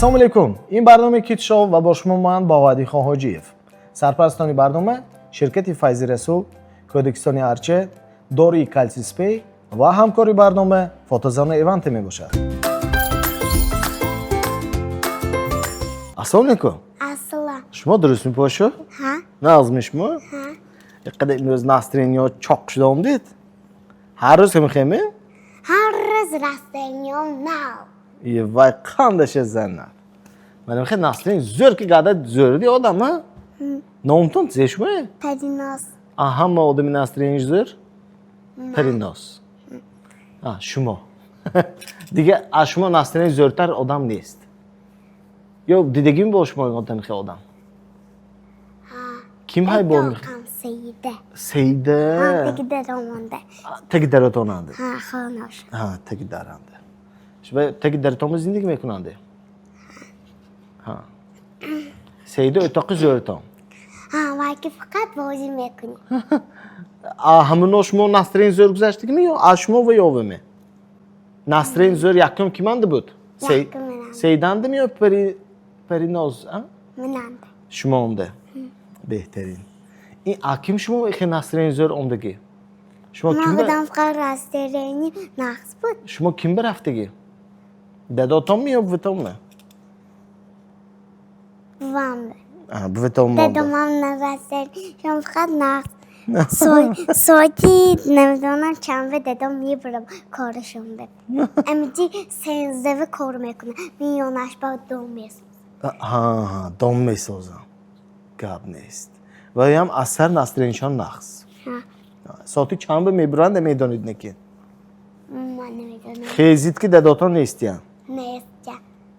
Ассалому алайкум. Ин барномаи Kids Show ва бо шумо ман, Баҳоаддинхон Ҳоҷиев. Сарпарастони барнома ширкати Файзи Расул, Кӯдакистони Арче, дории Калсиспей ва ҳамкори барнома фотозона Эванте мебошад. Ассалому алайкум. Ассалом. Шумо дуруст мепошу? Ҳа? Нағзми шумо? Ҳа. Иқадар имрӯз настроение чоқ шуда омдед. Ҳар рӯз мехоҳем? Ҳар рӯз настроение м нав. Вай, қандаша занна. Мана мехоҳ настроение зӯр ки гада зӯрди одам, а? Номтон зе шумо? Париноз. А ҳама одами настроение зӯр? Париноз. А, шумо. Дига аз шумо настроение зӯртар одам нест. Ё дидагим бо шумо одами хе одам? Ҳа. Ким ҳай бо мех? Ҳам Сейда. Сейда. Ҳам таги даромонда. Таги даратонанда. Ҳа, хонош. Ҳа, таги даранда. Шумо таги даратонба зиндагӣ мекунанде? Ҳа. Сейда отоқи зӯртон. Ҳа, вай ки фақат бозӣ мекунӣ. А ҳамуно шумо настроение зӯр гузаштагими ё аз шумо ва ёваме? Настроение зӯр якум киманда буд? Якум менанда. Сейдандами ё Париноз, а? Менанда. Шумо омда. Беҳтарин. Ин а ким шумо ихе настроение зӯр омдагӣ? Шумо Ман ким худам фақат настроение нағз буд. Шумо ким рафтагӣ? Дадотонми ё буватонми? Бувам. А, буватон монда. Дадомам настроение шом фақат нағз. Соати намедонам чанд бе дадом мебурам корашон бе. Амиҷи сенздави кор мекунад. Миёнаш ба дом месозад. Ҳа, дом месозам. Гап нест. Ваям аз сар настроение шон нағз. Ҳа. Соати чанд бе мебуранд, намедонед неки? Ман намедонам. Хезид ки дадотон нестиян. Нестя.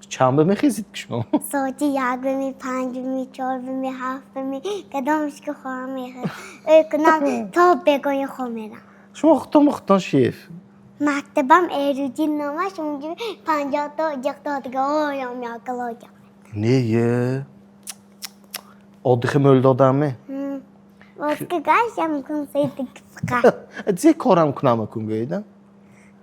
Чанд бе мехезид ки шумо? Соати як беми, панҷ беми, чор беми, ҳафт беми, кадомш ки хоҳам мехез. Ӯ кунам то бегоҳи хоб мерам. Шумо худтон худтон шеф. Мактабам Эрудин номаш, унҷо 50 то ҷиқдодга оём якалоҷа. Не е. Оддихи мӯл додамме? Боз ки гаштам кун сейти фақат. Зе корам кунам кун гӯида?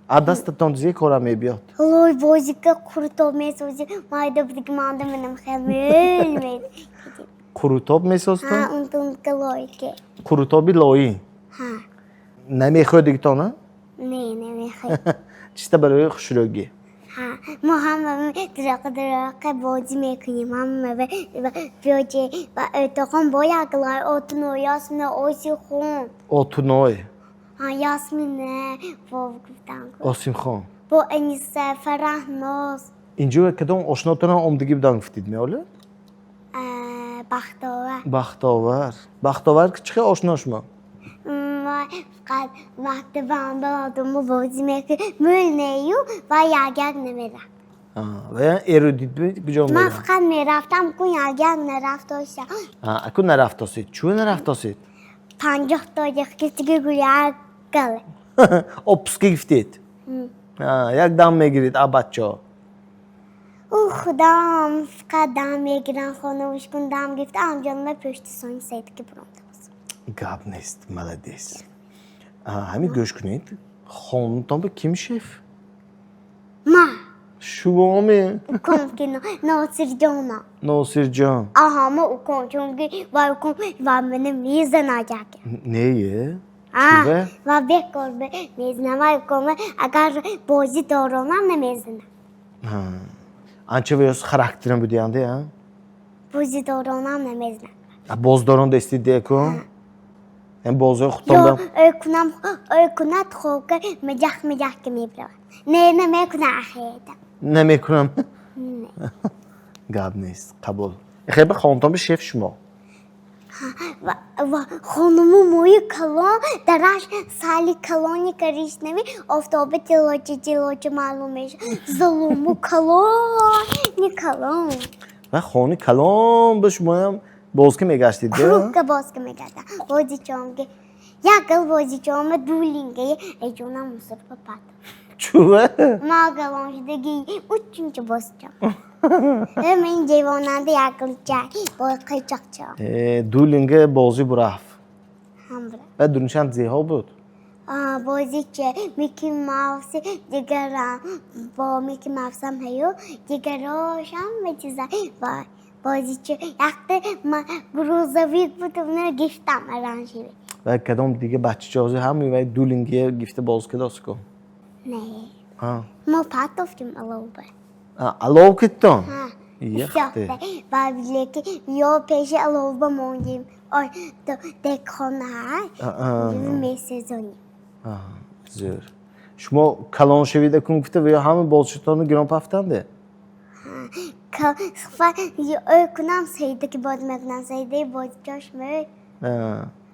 Аз дастатон зе корам мебиёд? Лой бозика қурутоб месозӣ, майда будиги манда менам хел мӯл мед. Қурутоб Ҳа, месозтон? Унтунка лойке. Қурутоби лоӣ. Ҳа. Намехӯрд дигитон, а? Не, намехоҳ. Чиста барои хушрӯгӣ. Ҳа, мо ҳама дирақа дирақа бозӣ мекунем, ҳама биёҷе ба отоқон бо як лой отуно Ясмина Осихон. Отуной. Ҳа, Ясмина бо гуфтам. Осимхон. Бо Аниса, Фараҳноз. Инҷо кадом ошнотонам омдагӣ будан гуфтид меоле? Бахтовар. Бахтовар. Бахтовар ки чӣ хел ошно шумо? Ма фақат мактабам балодуму бозӣ мекунем. Мӯл нею ва як як намерафт. Ва эрудит куҷо Ман меравад? фақат мерафтам, кун як як нарафтоша. Аку нарафтосид. Чӯ нарафтосид? 50 то ҷиқкистиги гуляк гал. Отпуска гифтед. Як дам мегирид, а бачаҳо. Ӯ худам фақат дам мегирам, хонавиш кун дам гирифта, амҷонма пушти сони сайдки буромда. Гап нест, молодец. Ҳамин гӯш кунед. Хонатон ба ким шеф? Ма. Шумоме? Уком ки Носирҷона. Носирҷон. Аҳа, ма уком, чунки ва уком ва мана мезана як. Не е? А, Чӯва? ва бекор мезана, ва уком агар бозӣ доронам намезана. Анча веёс характерам будиянде, а? Бозӣ доронам намезана. А боздорон дестид деку? Эн бозои Ё худтон кунам, кунад хока меҷах меҷах ки мебравад. Не, намекуна ахеда. Намекунам. Гап нест, қабул. Хеб хонатон ба шеф шумо. Ва хонуму мӯи калон, дараш сали калони коричневый, офтоби тилочи тилочи маълум мешавад. Зулуму калони калон. Ва хони калон ба шумоям боз ки мегаштид, да? Кругка боз ки мегардам. Бозичонги. Як гал бозичонма дулинга эҷонам мусир папат. Чӯва? Ма галон шудаги учунча бозичон. Мен ҷевонанда як гулча бо қайчоқча. Э, дулинга бозӣ бурафт. Ҳам бура. Ва дунишан зеҳо буд. Бозича Микки Мауси, дигарам бо Микки Маусам ҳаю, дигарошам чиза бозича. Якта грузовик буд, гифтам оранжевый. Ва кадом дига бачачози ҳами вай дулингия гифта боз кардост ку? Не. Мо патофтим аловба. Алов киттон? Яхте. Ва леки ё пеши аловба мондим. Ой, декхона месезоним. Зӯр. Шумо калон шавида кун гуфта ва ё ҳама бозчатонро гирон пафтанде? Ӯ кунам, Саида ки боз мекунам, Саидаи бозичош мӯ.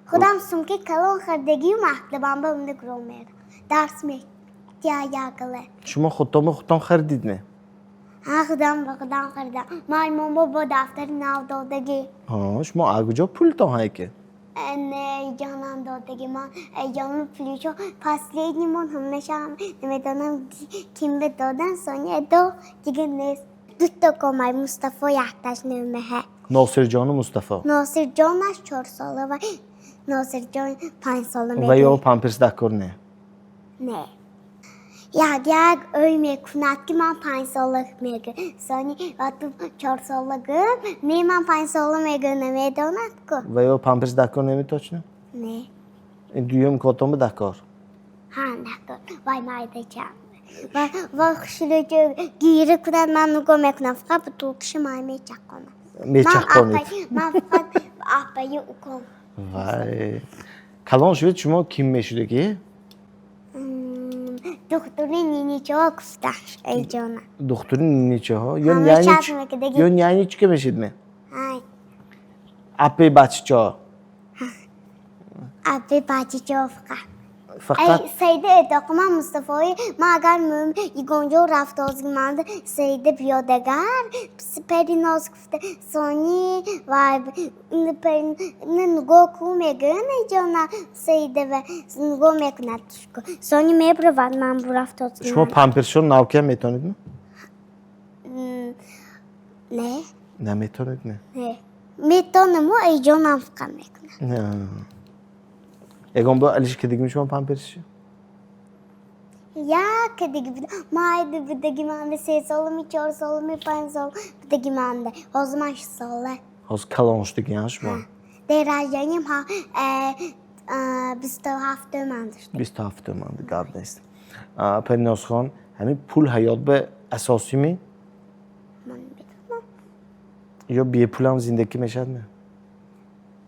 Худам сумки калон хардагию мактабам ба унда гирон мерам. Дарс метия якала. Шумо худтонба худтон харидид ме? Ҳа, худам ба худам харидам. Маймонбо бо дафтари нав додагӣ. Шумо аз куҷо пултон ҳайки? Не, ҷонам додагӣ. Ман ҷонам пулишо последний мон ҳамашам намедонам ким ба додан, соня до дига нест. Дуто комай Мустафо, якташ нӯмаҳа. Носирҷону Мустафо. Носирҷонаш 4 сола ва Носирҷон 5 сола. Ва ё памперс дакор не? Не. Як як ӯй мекунад, ки ман 5 сола мегӯ. Сони ва ту 4 сола гӯ, не, ман 5 сола мегӯ, намедонад ку. Ва ё памперс дакор неми точно? Не. Ин дуюм котонба дакор? Ҳа, дакор. Вай майдачам. Ва хушрӯ гира кунад, ман нигоҳ мекунам, фақат бутулкаши май мечақонам. Мечақонед? Ман фақат апаи уком. Вай, калон шавед, шумо ким мешудагӣ? Духтури ниничаҳо гуфташ, эй ҷона. Духтури ниничаҳо ё Ҳама нянич чашм мекардаги. Ё нянечка мешидме? Ай. Апаи бачачаҳо. Апаи бачачаҳо фақат. Фақат. Эй, Саида этоқи ман Мустафои ман, агар мӯм ягонҷо рафтозгиманда, Саида биёдагар Париноз гуфта, сони вай нигоҳ ку мегӯян, эй ҷона, Саида ва нигоҳ мекунад, сони мебуравад, ман бурафтозгиман. Шумо памперсшо навкия метавонедме? Не. Наметавонед ме? Не, метонаму, эй ҷонам фақат мекунад. Ягон бор алиш кардагими шумо памперсшо? Як кадаги майда будаги манда, 3 солами, 4 солами, 5 сол будаги манда. Ҳозир ман 6 сола. Ҳозир калон шудагиан шумо. День рождениям 27-уманд шуд. 27-уманд, гап нест. Паринозхон, ҳамин пул ҳаёт ба асосими? Ман медонам. Ё бепулам зиндагӣ мешавад ме?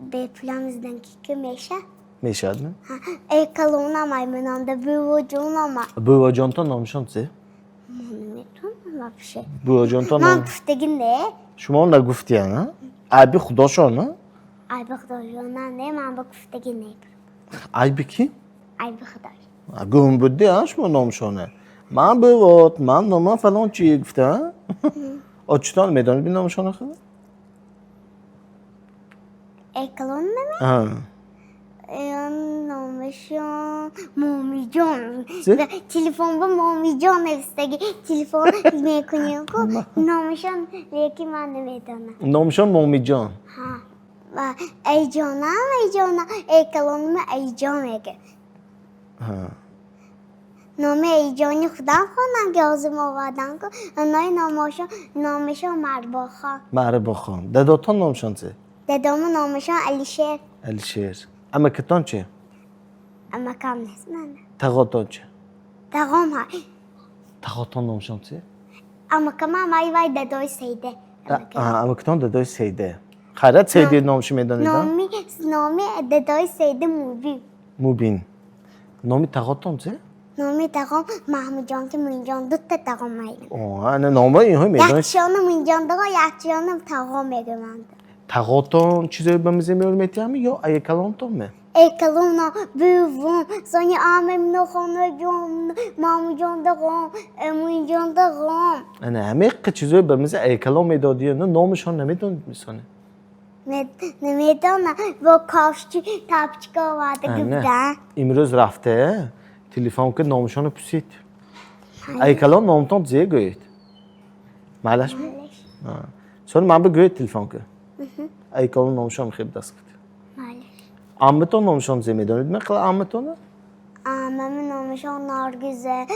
Бепулам зиндагӣ ки мешавад. Мешавад ме? Эй калонам, ай менанда бувоҷонама. Бувоҷонтон номшон чи? Ман наметонам вообще. Бувоҷонтон Ман ном гуфтаги не. Шумо нагуфтиян, а? Айби худошон, а? Айби худоҷонам не, ман ба гуфтаги не. Айби ки? Айби худоҷон. Гум будди, а, шумо номшоне. Ман бувот, ман номам фалон чи гуфта, а? Очитон медонед би номшона худ? Эй калонам? Номашон Момиҷон. Чи? Телефон ба Момиҷон навистаги. Телефон мекунем ку номашон, лекин ман намедонам. Номшон Момиҷон. Ҳа. Ва эй ҷонам, эй ҷонам, эй калонама эй ҷон мега. Номи эй ҷони худам хонам, ки ҳозир овардан ку. Онои номошон, номашон Марбохон. Маҳрибохон. Дадотон номшон чи? Дадому номашон Алишер. Алишер. Амакатон чи? Амакам нест мана. Тағотон чи? Тағом ҳа. Тағотон номшон чи? Амакамам ай вай дадои Саида. Амакатон дадои Сейде. Хайрат, Сейде номши медонед, а? Номи дадои Саида Мубин. Мубин. Номи тағотон чи? Номи тағом Маҳмудҷон, ки Муинҷон, дута тағом майгам. О, ана нома инҳо медонед. Якчиёна Муинҷон дого, якчиёна тағом мегӯманд. Тағотон чизое ба миза меёр метиҳами ё аякалонтон ме? Эй калона бувум, сони амем нохонаҷон, Маҳмудҷон догом, Муинҷон догом. Ана ҳамеқа чизое ба миза аякалон медодию номашон намедонед мисоне? Намедонам, бо кавшчи тапчика оварда гуфтан. Имрӯз рафта телефон ки номашонро пурсид. Аякалон номтон зе гӯед. Майлаш ми? Сони ман бигӯед телефон ки. Аякалон номашон хеб даст куд. Майлаш. Амматон номашон зе медонед ме қила амматона? Амами номашон Наргиза,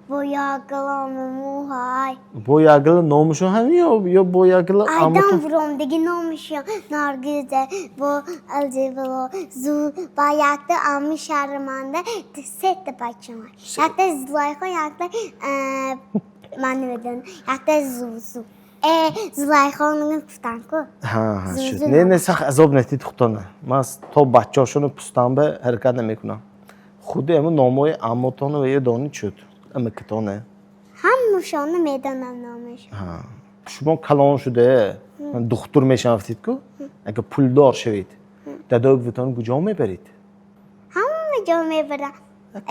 бо якгила амаму ҳай. Бо якгила номашон ҳамин ё бо якгила Айдан аматон? Буромдиги номашон Наргиза, бо алзибало зу ба якта ами шарманда сетта бачам. Якта Зулайхо, якта ман намедонам, якта Зузу. Зулайхони гуфтам-ку. Ҳа, ҳа, шуд. Зузу. Не, не, сахт азоб натид худтона. Ман то бачаҳошоно пустам ба ҳаракат намекунам. Худи ҳамун номҳои аммотоно ва ё донид шуд. Амакатоне. Ҳамашонро медонам номашон. Ҳа. Шумо калон шуда, ман духтур мешавам гуфтед-ку, агар пулдор шавед, дадои бувитон куҷо мебаред? Ҳама ҷо мебарам.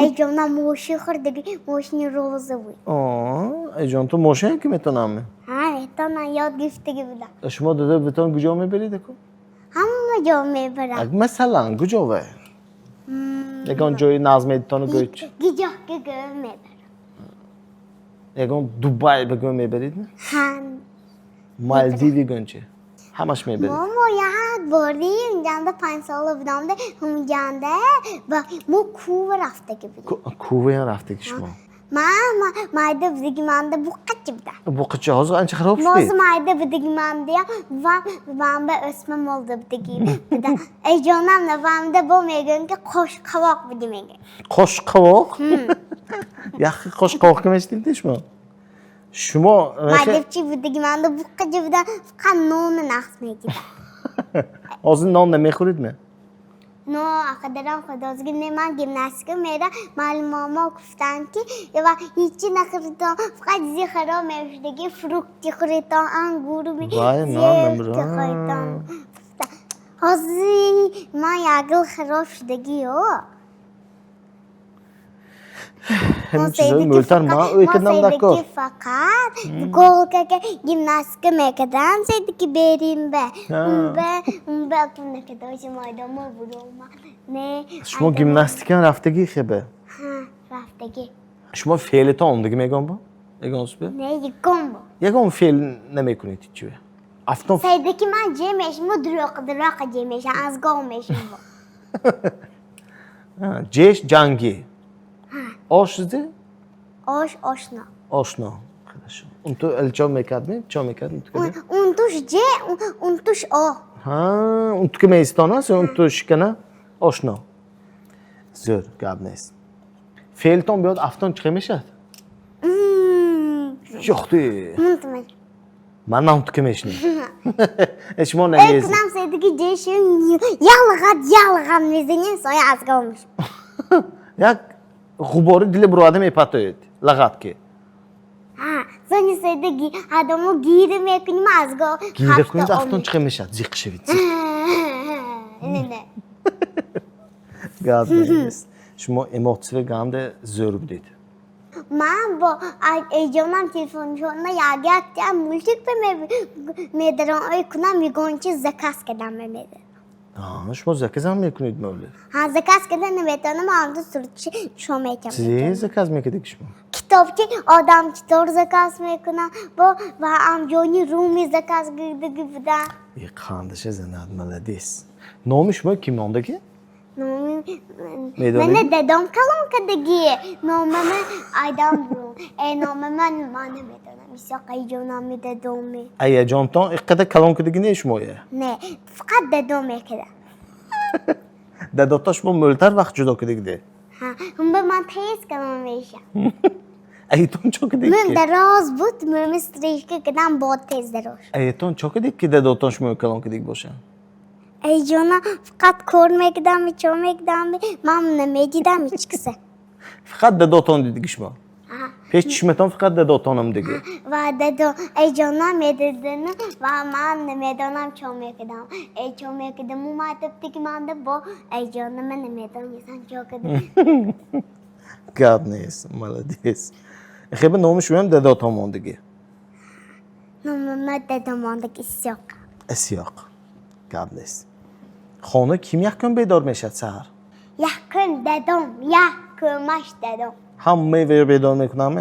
Эй ҷонам, мошин хӯрдагӣ, мошини розовый. Эй ҷон, ту мошин ки метонам? Ҳа, метонам, ёд гирифтагӣ будам. Шумо дадои бувитон куҷо мебаред аку? Ҳама ҷо мебарам. Масалан, куҷо ва? Ягон ҷои нағз медитону гӯед чӣ? Гиҷоҳ ки гӯ мебарам. Ягон Дубай ба гӯ мебаред? Ҳа. Малдиви гӯн чӣ? Ҳамаш мебаред. Мо як бори унҷанда 5 сола будамда, унҷанда ба мо кува рафтагӣ будем. Куваям рафтаги шумо? Ман майда будагиманда буққача будам. Буқича ҳозир анча хароб Мози шудед. Майда будагиманда вам вамба o'sma molda budagi будам. Эй ҷонам, вамда бо мегӯям ки қош қavoq буди мегӯям. Qosh qovoq? Яхши qosh qovoq kim eshitdingmi шумо? Шумо Maydabchi будагиманда буққача будам, фақат nonni naqs медидам. Ҳозир нон намехӯридми? Но ақадарам худозги не, ман гимнастика мерам, маълумомо гуфтанд ки ва ҳичи нахӯритон, фақат чизи хароб мешудаги, фрукти хӯритон, ангур Вай, ман намирам. хӯритон. Ҳозир ман якгил хароб шудагиё. Ҳамин чизои мӯлтар ман ӯй кардам дакор. Фақат голкака гимнастика мекардам, сайдики беримба. Умба умба кунакадоши майдомо бурома. Не. Шумо гимнастика рафтагӣ хебе? Ҳа, рафтагӣ. Шумо феълитон омдагӣ мегон бо? Ягон субе? Не, ягон бо. Ягон феъл намекунед ҳиччи. Афтон Сайдики ман ҷемешму дурӯқ дурӯқа ҷемешам, аз гов мешим. Ҷеш ҷангӣ. Ош зи? Ош ошно. Ошно. Хорошо. Унту элчо мекардми? Чо мекард? Унтуш ҷе, унтуш о. Ҳа, унтуки меистон аст, унту шикана ошно. Зӯр, гап нест. Феълтон биёд афтон чӣ мешавад? Ёхти. Унтумаш. Ман унтуки мешинем. Шумо намезед. Кунам сайдики ҷеши ялғат ялғат мезанем, соя аз гов мешим. Як ғубори дили бурода мепатоед, лагат ки. Ҳа, сони сайдиги адамо гира мекунем аз гов. Гира кунед афтон чӣ мешавад? Зиқ шавед. Зиқ. Не, не. Гап нест. Шумо эмоция ганда зӯр будед. Ман бо эҷонам телефоншона як якта мультик медарам, ой кунам, ягон чиз заказ кардам медарам. Шумо заказам мекунед, мавлид? Ҳа, заказ карда наметавонам, амду сурати шо метам. Чизе заказ мекардед шумо? Китобчи одам читор заказ мекунам, бо ва амҷони руми заказ кардагӣ будам. Е, қандаша занад, молодец. Номи шумо ким номдаги? Номи Медонед? Мана дадом калон кардагӣ. Номама айдам бурум. Номама ман наметавонам. Исоқ айҷонами дадоми. Аяҷонтон иққадар калон кардагӣ не шумоя? Не, фақат дадом мекарда. Дадото шумо мӯлтар вақт ҷудо кардагиде? Ҳа, ҳумба ман тез калон мешам. Аятон чо кардагӣ? Мӯм дароз буд, мӯми стрижка кардам, бо тез дароз. Аятон чо кардагӣ ки дадотон шумо калон кардагӣ бошанд? Эй ҷона, фақат кор мекардам, чо мекардам, ман намедидам ҳеҷ каса. Фақат дадотон дидиги шумо? Ҳа. Пеш чишматон фақат дадотонам диги. Ва дадо эй ҷона медидану ва ман намедонам чо мекардам. Эй чо мекардам, майтабтиги манда бо эй ҷона ман намедонистам чо кардам. Гап нест, молодец. Хеба номи шумоам дадотон мондагӣ? Номама дадом мондаги, Исёқ. Исёқ. Гап нест. Хона ким якум бедор мешавад саҳар? Якум дадом, якумаш дадом. Ҳамаи веё бедор мекунам?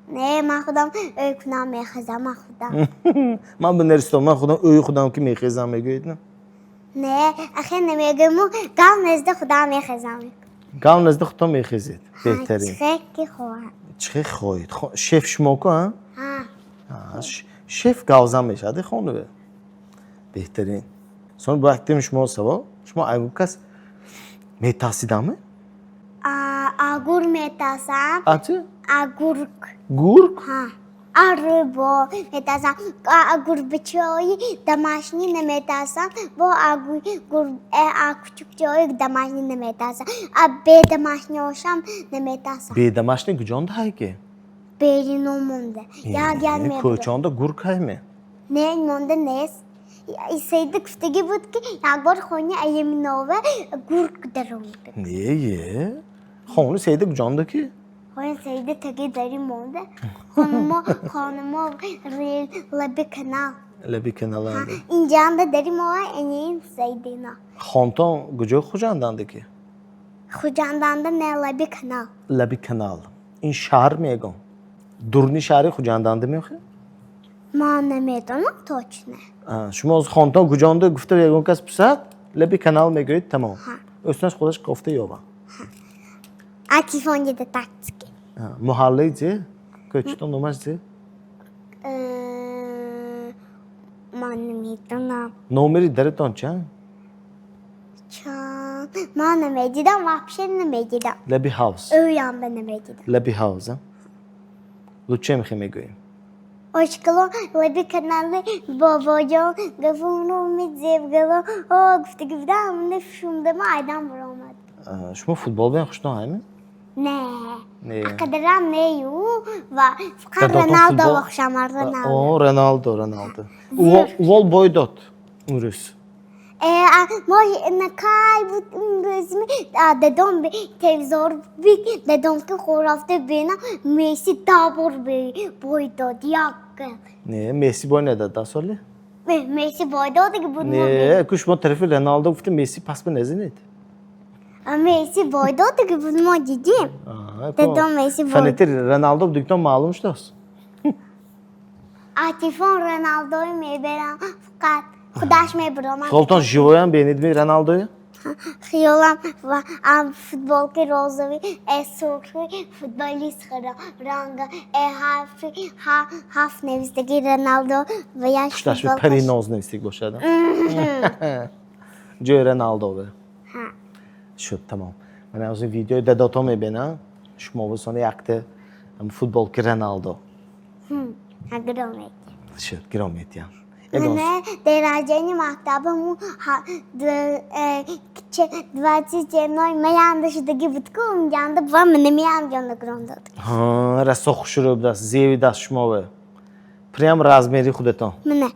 Не, ман худам ӯй кунам мехезам, ман худам. Ман ба нерстон, ман худам ӯи худам ки мехезам мегӯед, на? Не, ахе намегӯму, гал незда худам мехезам. Гав назди худтон мехезед. Беҳтарин. Чихе ки хоҳам. Чихе хоҳед. Шеф шумо ку, а? Ҳа. Шеф гавзан мешавад хонаве. Беҳтарин. Сон бо яктем шумо савол. Шумо айгу кас метарсидаме? А гур метарсам. А чи? А гург. Гург? Ҳа. А рӯбо метарсам. А гурбачаҳои домашний наметарсам. Бо а а кучукчаҳои домашний наметарсам. А бе домашний ошам наметарсам. Бе домашний куҷонда ҳай ки? Берино монда. Як як мебурад. Кӯчонда гург ҳайме? Не, монда нест. Сайда гуфтагӣ буд, ки якбор хони Аяминова гург даромада. Не, е. Хони Сайда куҷонда ки? Хони Сайда таги дари монда. Хонумо, хонумо лаби канал. Лаби каналанда. Инҷанда дари мо энин Сайдино. Хонтон куҷо Хуҷанданда ки? Хуҷанданда не, лаби канал. Лаби канал. Ин шаҳр мегӯм. Дурни шаҳри Хуҷанданда меохе? Ман намедонам точно. Шумо аз хонтон куҷонда гуфта ягон кас пурсад, лаби канал мегӯед, тамом. Ӯстунаш худаш кофта ёбам. А телефон дида тактики. Муҳаллаи зе? Кӯчатон номаш зе? Ман намедонам. Номери даратон чанд? Чанд? Ман намедидам, вообще намедидам. Лаби ҳавз. Ӯям ба намедидам. Лаби ҳавз, а? Лучше мехе мегӯем. Ошкало лаби канали бобоҷон гафуру мизебгало о гуфта гуфтам нефшумдама айдам баромад. Шумо футбол бен хуштон ҳайме? Не. Не. Ақадарам нею ва фақат Роналдо хушам, Роналдо. О, Роналдо, Роналдо. Увол бой дод имрӯз. Мо накай буд имрӯзми дадом телевизор би дадом ки хорафта бина Месси дабор бой дод як. Не, Месси бой надод да соли? Месси бой дод ки буд. Не, ку шумо тарафи Роналдо гуфта Месси пас ба назанед. Месси бой дод ки буд, мо дидим. Дадом Месси бой. Фанати Роналдо будигтон маълум шудааст. А телефон Роналдои меберам фақат. Худаш мебаромад. Хиёлтон живой ам бенидми Роналдоя? Хиёлам ва футболки розовый, сурхи футболист ранга, ҳарфи ҳафт навистаги Роналдо ва як Пушташ Париноз навистаг бошад. Ҷои Роналдо бе. Шуд, тамом. Ман ҳозир видеои дадото мебинам. Шумо бисони якта футболки Роналдо. Гиром метиҳам. Шуд, гиром метиҳам. Мене день рождения мактабаму 27 маянда шудаги буд ку, унҷанда бува менамиям ҷонда гиром дод. Расо хушрӯ будаст, зеви даст шумо прям размери худатон. Мене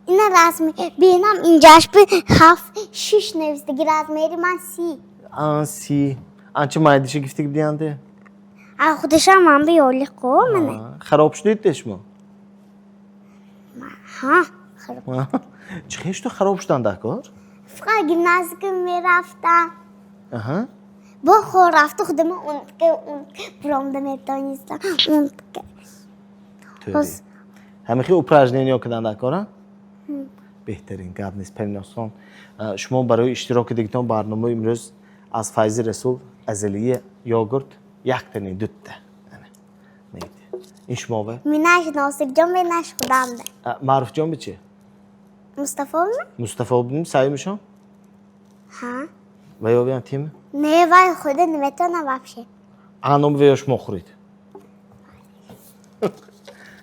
ина размер бинам инҷаш би ҳафт шиш навистаги, размери ман 30. Ан 30. Анча майдиша гифтаги будиянде? А худашам ман би ёли ку мене. Хароб шудед шумо? Ҳа. Чӣ хел шуд хароб шудан дар кор? Фақат гимнастика мерафтам. Бо хор рафта худама унтка унтка буромда метонистам. Унтка. Ҳамихи упражнения кардан дар кора? Беҳтарин, гап нест, Париносон. Шумо барои иштироки дигитон барномаи имрӯз аз Файзи Расул азалия йогурт якта не, дутта. Ин шумо бе? Минаш Носирҷон, минаш худам бе. Маъруфҷон би чи? Мустафо ми? Мустафо бим саюмишон? Ҳа. Ва ё биям тими? Не, вай худа наметонам вообще. Аном ва ё шумо хӯред.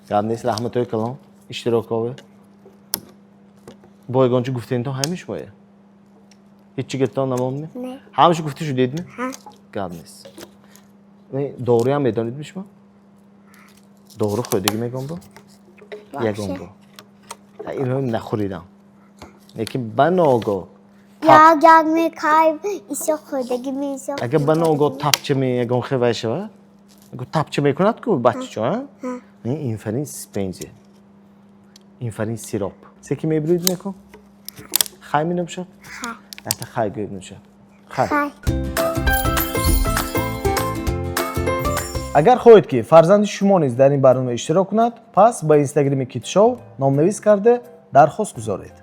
Гап нест, раҳматои калон иштирокове. Бо ягон чи гуфтенитон ҳами шумое? Ҳеҷ чи гуфтон намондми? Не. Ҳамаша гуфта шудедми? Ҳа. Гап нест. Доруям медонедми шумо? Дору хӯрдагӣ мегон бо? Ягон бо. Ино нахӯридам. Лекин ба ногоҳ Як як мекай исо хӯрдагӣ мисо. Агар ба ногоҳ тапча ме ягон хевай шавад, тапча мекунад ку баччо, а? Инфарин суспензия. Инфарин сироп. Се ки мебирид мекун? Хай менабошад? Хай. Ата хай гӯед мешавад. Хай. Хай. Агар хоҳед, ки фарзанди шумо низ дар ин барнома иштирок кунад, пас ба инстаграми Китшоу номнавис карда дархост гузоред.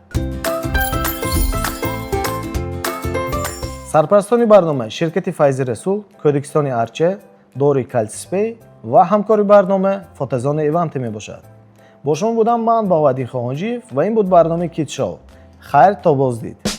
Сарпарастони барнома ширкати Файзи Расул, Кӯдакистони Арча, дори Калсиспей ва ҳамкори барнома фотозонаи Иванте мебошад. Бо шумо будам ман, Баҳоваддин Хоҳонҷиев, ва ин буд барномаи Кид Шоу. Хайр, то боздид.